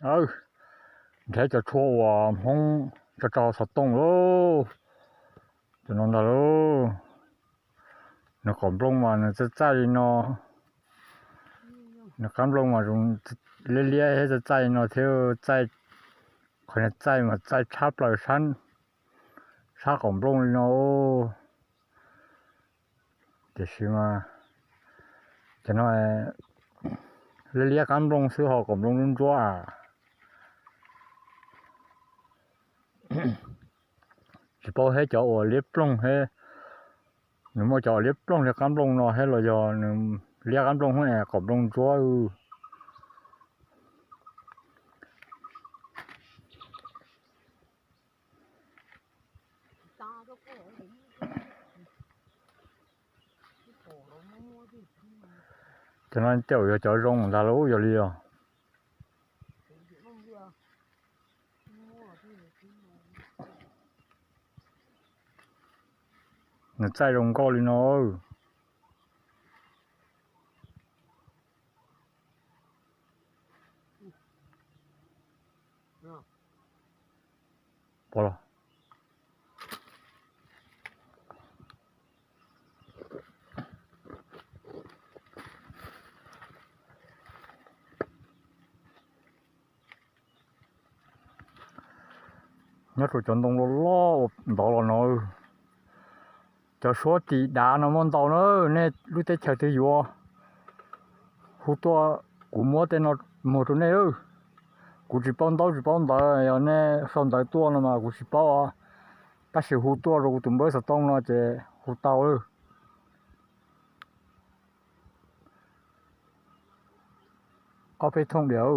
ເອີ ແທ້ຈະທົ່ວວ່າຫ້ອງຈະເຈົ້າສະຕົງໂລ ຈະນອນດາໂລ ນະຄອນບລົງມານະ ຈະໃຈເນາະ ນະຄອນບລົງມາ ເລຍເລຍເຮັດຈະໃຈເນາະ ເທວໃຈ ຂ້ອຍນະໃຈມາ ໃຈຊາບເລີຍຊັ້ນ ຊາກອມບລົງເລີຍເນາະ ໂອ້ ເດຊິມາ ຈະໜ້ອຍ ເລຍເລຍກຳບລົງ ຊື້ຫອກອມບລົງລຸນຕົວ ຊິເປົາເຮັດຈອເອເລັບປອງເຮ ໜຶ່ງມາຈອເລັບປອງເຮກຳບລົງເນາະ ເຮັດລະຍໍໜຶ່ງ ລຽກກຳບລົງແອກອມບລົງຕົວ ຈະນັ້ນເຈົ້າ ເຈົ້າລົງດາໂລ ຢ່າເລີຍ ນະໃຈລົງກໍລີເນາະ ພໍລະ ຍອດໂຕຈອນຕົງລໍລໍ ດອກຫຼໍເນາະ ຈະຊວດຕີດານະມອນເຕົາເນີ ແນ່ ລູກເຕະເຂວຕີຢູ່ ຮູ້ຕົວ ກູມົວແຕ່ນອດໂມໂຕເນເອີ ກູຊິປ້ອນເຕົາ ຊິປ້ອນເຕີ ແນ່ ຊອນເຕີຕົວນະມາ ກູຊິປ້ອນ ຕາຊິຮູ້ຕົວ ໂລກູຕຸມເບີສະຕ້ອງເນາະ ເຈ ຮູ້ເຕົາເອີ ເອົາໄປທົ່ງດຽວ